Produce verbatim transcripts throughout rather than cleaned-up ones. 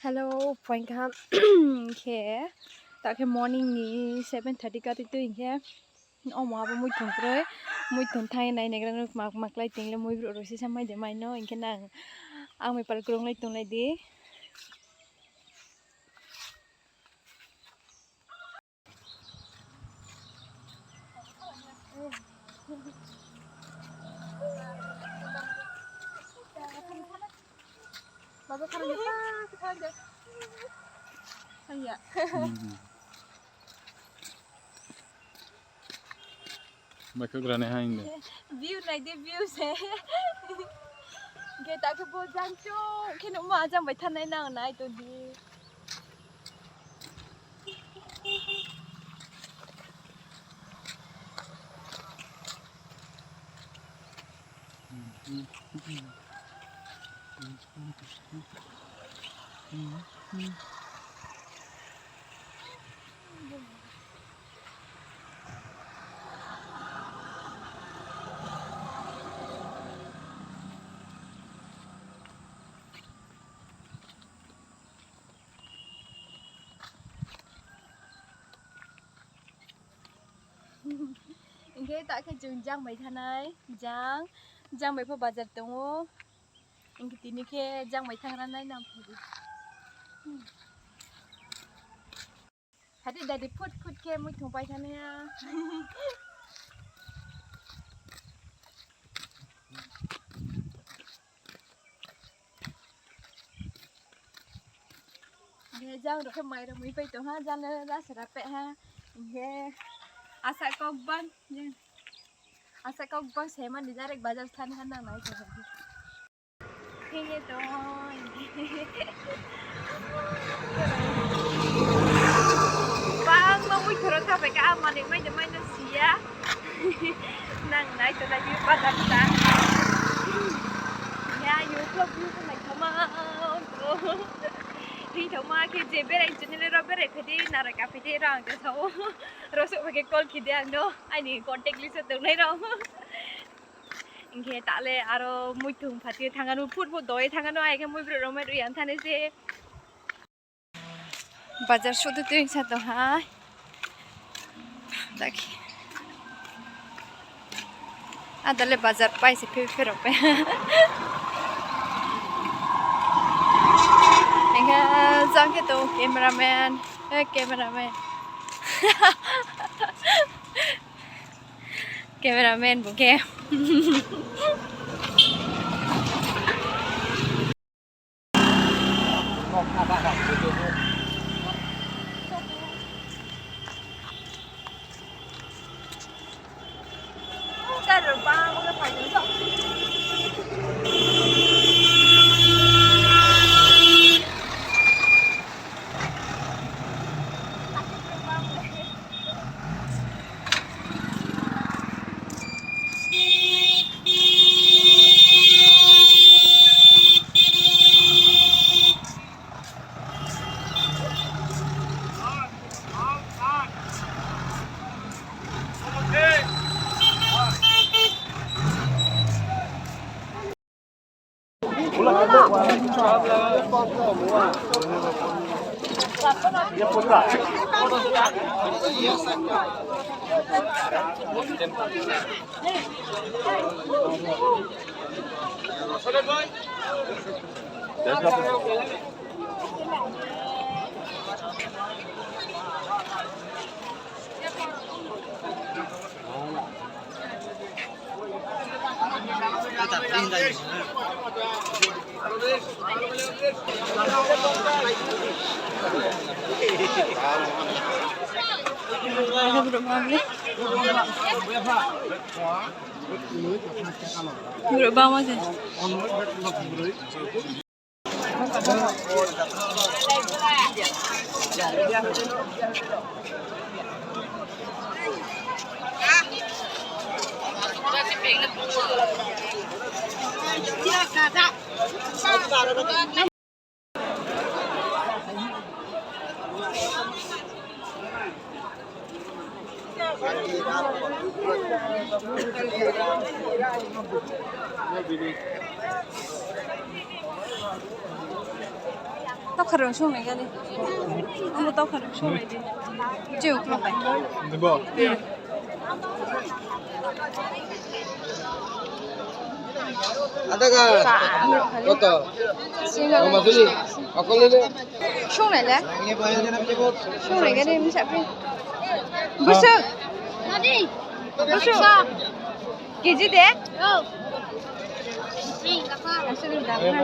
Hello, phuaing kaham. Khe, ta khe morning ni seven thirty ka tui tui khe, omo abo muithung kroi, muithung thanng ye nai naigra no kma kma klái ting le moi brouh rao sisa mai de mai no, hing khe nang ang mai pal krunglai tonglai di. Baikhugra nai haing de. View nai di, view se. Ge ta khe bo jang chouh khe nuhmo ajang bai thanai nang nai tong di. Hing khe ta khe chung jang bai thanai, jang, jang bai pho bazar tong ou. Hing khe tini khe jang bai thanng ra nai nang phai di. Hadi dadi phut phut khe muithung pai thanai ha. Hing khe jang rao khe mai rao mui pai tong ha, jang le rasa ra peh ha. Hing khe asa kau bang, asa kau bang se mani direct bazar thanng ha nang nai tong ha. Khe ye tong. Bangma muithung rao thapai khe, a manoi mai de mai no si ya. Nang nai tonglai di bazar ta. Ya, you vlog view khe naithaoma. Naithaoma khe je berai channel rao berai phai di, nara ka phai di, rang de sao. Rosouh phai khe call khe di ang no, aini contact list wo tongnai rao. Hing khe ta le aro muithung phathi thanng ano, phut phut doi thanng ano, ai khe moi brouh rao mai rui yang thanai se. Bazar suh tu tuing sa tong ha. Dakhe. Ada le bazar pai se phe phe rao pai. Hing khe jang khe tong cameraman. Eh, cameraman. Cameraman bung khe. Brouh bangma se. Tau kharung sung nai gani. Amo tau kharung sung nai di. Jeu klo bai. Dibo. Ada ka. Koto. Single. Mama tuli. Akol le. Sung nai le. Sung nai gani misa pri. Busuk. Busuk. K G de? Asuk dam na.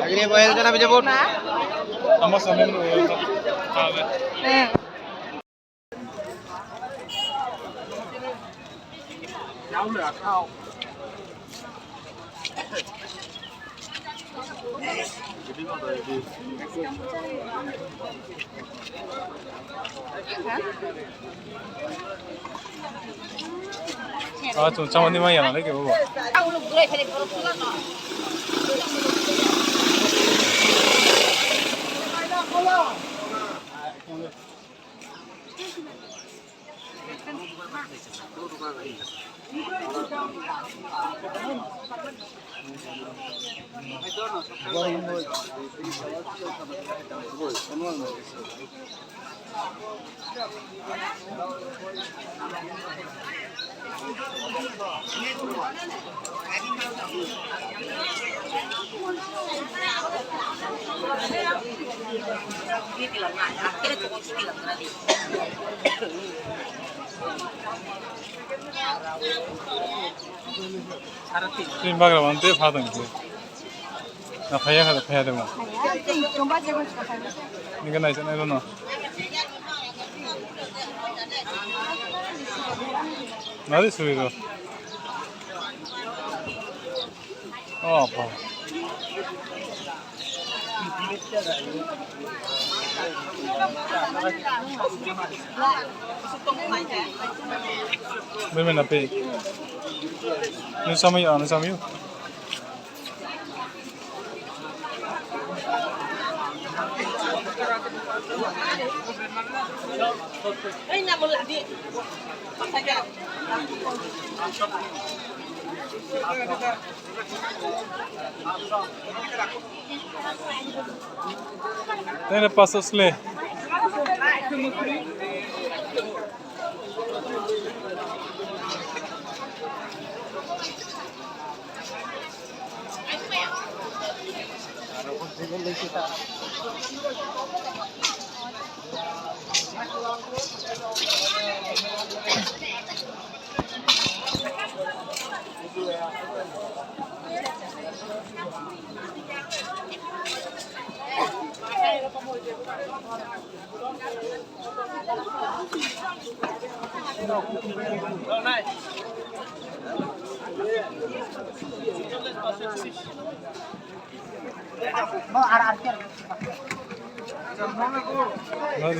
Agni boy jana bije bot. Ma? Ama samin. Eh. Ah, chung chámo ni mai ya na le ke bo. Tin bagra mante pha tong khe. Na phai ya kha, phai ya de mo. Ni khe nai sa nai ro no. Nari suri ro. Oh, apa. Bemena pe. Nung samai ya, nung samai ya. Tene paso sle.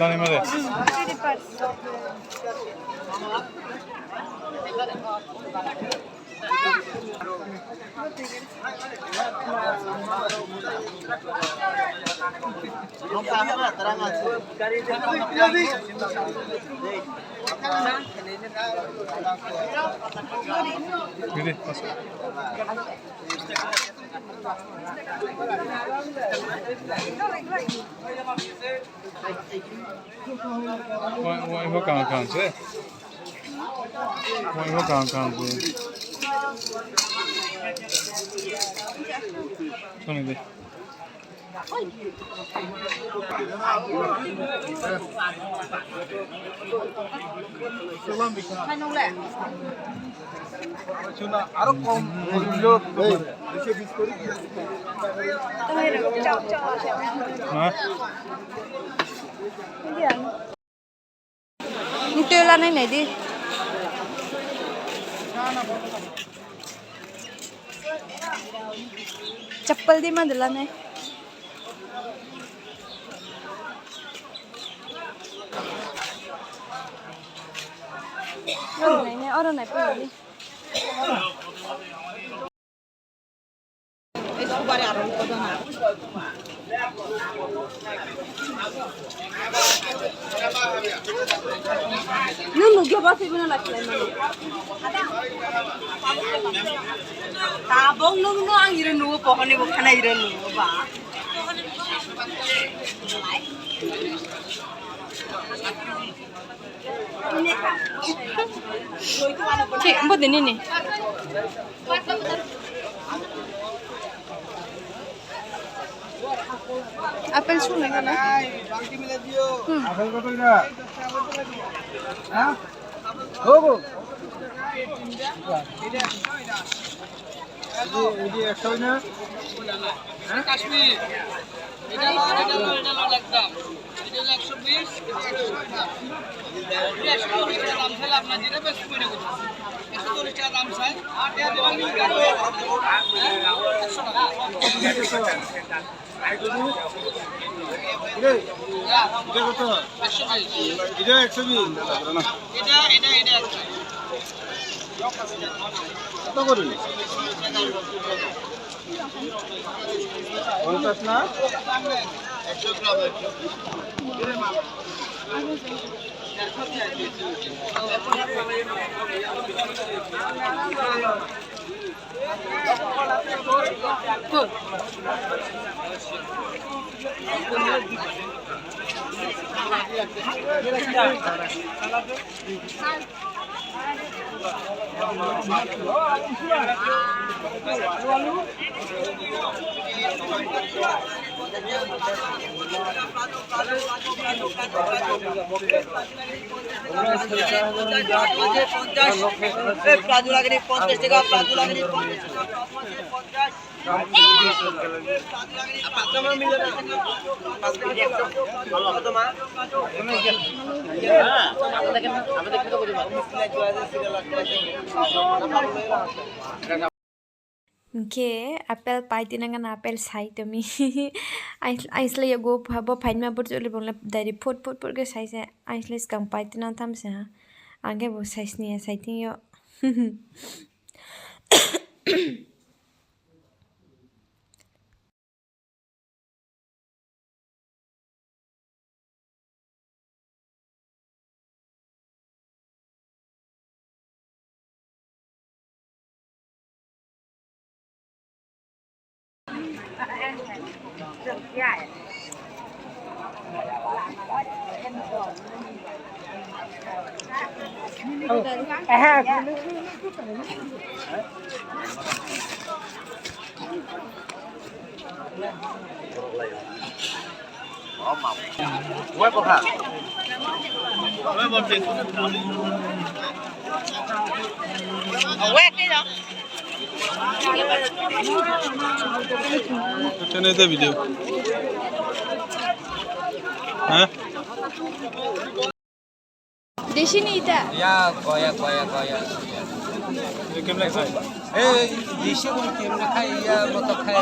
Lani mare. Wai, wai, bo kaham kaham se. Wai, bo kaham kaham se. Soni di. Aro kom, kom lo. Ha? Nung tui lanai nai di. Chappal di ma de lanai. Oro nai nai, oro nai pui di. Nung nugya ba phaibo na lakhilai mani. Tabok nung no ang iro nugo, pohor ni bo khana iro nugo ba. Thik, bo de nini. Apple sung nai na? Hmm. Apple কত এটা? হ্যাঁ? Gogo. এই যে, এই যে একশো না? হ্যাঁ? কাশ্মীর। এটা লো, এটা লো, এটা লো, একদম। এটা হলো একশো বিশ, এটা একশো। এটা একশো চল্লিশ টাকা দাম, তাহলে আপনার যেটা বেশি মনে করছে। একশো চল্লিশ টাকা দাম চাই। আর এটা হলো একশো টাকা। এটা কত? একশো বিশ। এটা একশো বিশ। এটা, এটা, এটা একশো। কত করে? পঞ্চাশ না? প্লাজো লাগেনি পঞ্চাশ টাকা, প্লাজো লাগেনি পঞ্চাশ টাকা, পঞ্চাশ। Hing khe apple pai tinang gana apple sai tong mi. Aing, aing slái yakgu pha bo phaima burchuh le bung le dairi phut phut phut khe sai se. Aing slái skang pai tinang tham se ha. Ang khe bo sai sni ya sai thing yo. Video. Hah? Desi ni ita? Ya, koya, koya, koya. Ini camera khai. Eh, desi pun camera khai, ya, motor khai.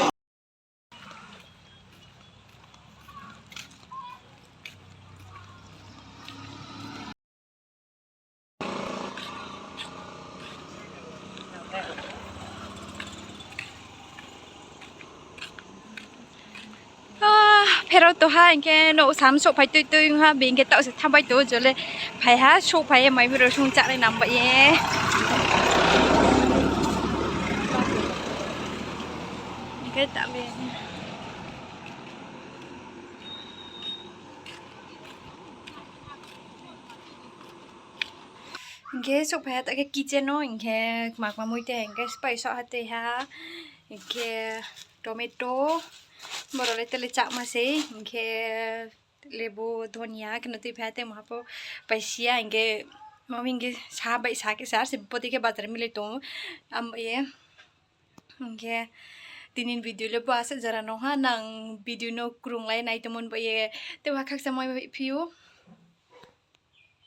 Ah, pherao to ha, hing khe nouh sam souhphai tui tui ong ha, bini khe taoh se thambai tong ou, jole phai ha, souhphai ye mai bro sung chánai nang bai ye. Hing khe ta be. Hing khe souhphai ha ta khe kitchen no, hing khe kma kma mui te, hing khe spai soh ha tei ha, hing khe tomato, boro le tele chakma sei, hing khe lebu, dhoniya, khe no tui phai ha tei mo ha pho paisi ya, hing khe mami hing khe sa bai sa khe sa, se bodei khe bazar milai tong ou, am ye. Hing khe tini ni video le bo asuh jora no ha, nang video no krunglai nai tongmo ni bai ye, tei ha khakchangma phi ou.